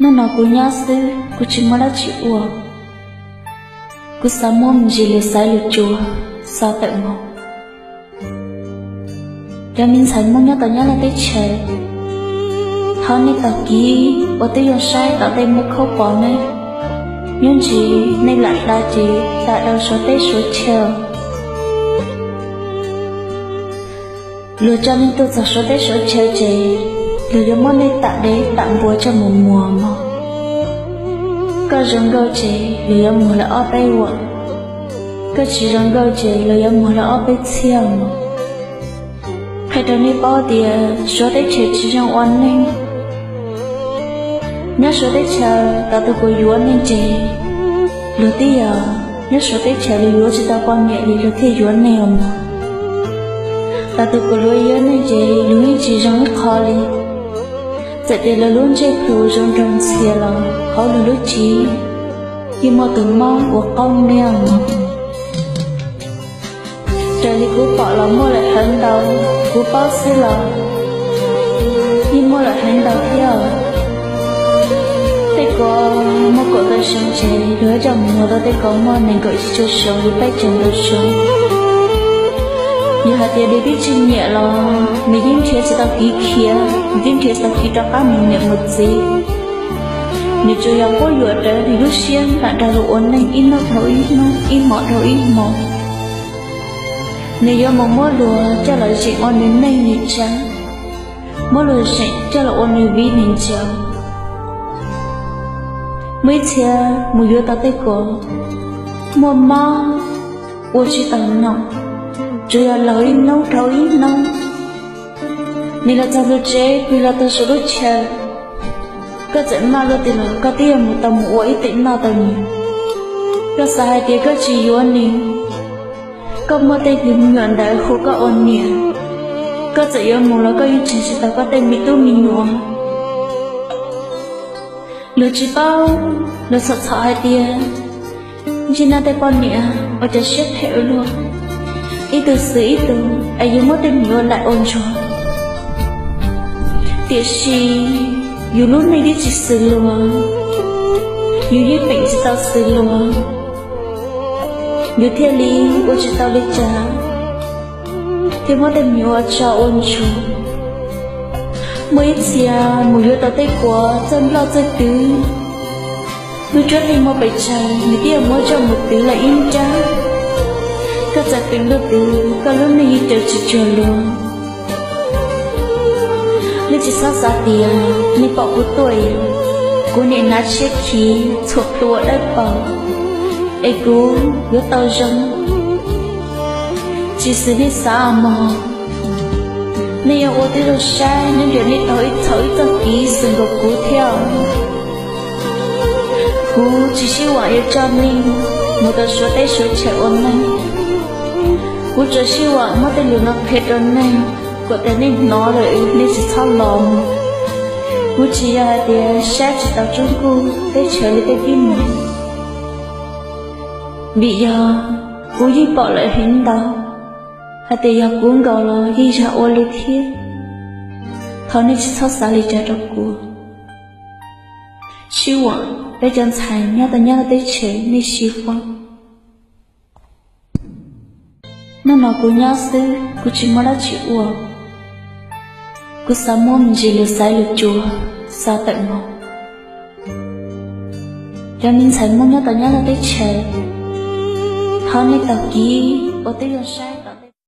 Hnub no kuv nyob xwb, kuv tsis muaj dab tsi ua. Kuv xav muaj me ntsis lus xaiv lus tsuas, xav tawm mus. Cov me ntxhais Hmoob nyob tom Nyab Laj teb chaws, thov nej tag kis ua tib zoo saib tom ntej muaj khaub pos ne, nyob ntsis nej lam da ces da rau Suav teb Suav chaw. Luag coj nej tuaj txog Suav teb Suav chaw ces luag yuav muab nej tam dev tam npua coj mus muag mog. Koj zoo nkauj ces luag yuav muag lawm ob peb vuam, koj tsis zoo nkauj ces luag yuav muag lawm ob peb txhiab mog. Qhia rau nej paub tias Suav teb chaws tsis zoo ua neeg. Nyob Suav teb chaws, thaum tus kuv yuav nej ces luag tib yog, nyob Suav teb chaws luag yuav tsis tau poj niam li luag thiaj yuav nej os mog. Thaum tus kuv yuav nej ces luag yeej tsis zoo ib qho li. Txawm tias luag lub ntsej plhu zoo nraug ntxhias los hauv luag lub cev yeej muaj tus mob ua qaub niaj mog. Raws li kuv pom los muaj lawm heev ntau, kuv paub xwb los yeej muaj lawm heev ntau thiab. Tej ko muaj kaum tawm xyoo ces luag coj mus muag tau tej ko muaj nees nkaum tsib caug xyoo li peb caug ntau xyoo. Yog hais tias nws twb tsis nyiam los nws yeej nrhiav tsis tau kev khiav, nws yeej nrhiav tsis tau kev rov qab mus niam mus txiv. Nws tsuas yog quab yuam rawv nws lub siab nram nrog luag ua neeg ib hnub dhau ib hnub, ib hmos dhau ib hmos. Nws yuav mus muab luag coj los zeem ua nws neej nws tsav, muab luag zeem coj los ua nws viv nws ncaus. Muaj ib txhia mus yuav tau tej ko muaj mob ua tsis tau nom, tsuas yog laug ib hnub dhau ib hnub. Nws los txog lub tsev, nws los txog saum lub chaw, koj txawm maj luaj twg los koj twb yuav mus tau mus ua ib teem noj tau nws. Koj xav hais tias koj tsis yuav nws, koj muaj tej me nyuam ntawd hu koj ua niam, koj txawm yuav mus los koj yeej tseg tsis tau koj tej me tub me nyuam. Luag tsis paub, luag txhom txhom hais tias ntsej nab tej poj niam ua cov siab phem ua luaj, ib tug xwm ib tug es yus muab tej me nyuam ua laim ua ntsuag. Tiam sis yus lub neej twb tsis xws luag, yus yeej peem tsis tau xws luag, yus thiaj li ua tsis tau li cas, thiaj muab tej me nyuam ua tsov ua ntsuag. Muaj ib txhia mus yuav tau tej ko txawj nploj txawj twv, lub cuab yeej muaj pes tsawg nws twb yuav muab coj mus twv lawm ib nrab. Koj txawm twv nploj twv, koj lub neej yeej caum tsis cuag luag. Nej tsis txhob xav tias nej pom kuv tuaj, kuv niaj hnav tshiab khiv txhuam tua dawb paug es kuv yuav tau zoo. Tsis xws nej xav mog. Nej yuav ua tib zoo saib nyob ntawm nej tau ib txhaum ib txoj kev xwm nkaus kuv thiab. Kuv tsis sib huam yuav coj nej mus tau Suav teb Suav chaw ua neeg. Kuv tsuas sib huam muab tej lus no qhia rau nej, kom tias nej hnov lawm nej tsis txhob los mus. Kuv tsis yog hais tias saib tsis tau Tsoob Kuj teb chaws li tej tib neeg, vim yog kuv yeej pom lawm heev ntau, hais tias yog kuv nkaus los yeej yog ua li thiab. Thov nej tsis txhob xav li cas rau kuv. Sib huam peb cov ntxhais nyob tau nyob teb chaws nej sib huam. Hnub no kuv nyob xwb, kuv tsis muaj dab tsi ua. Kuv xav muaj me ntsis lus xaiv lus tsuas, xav tawm mus. Cov me ntxhais Hmoob nyob tau nyob teb chaws, thov nej tag kis ua tib zoo saib.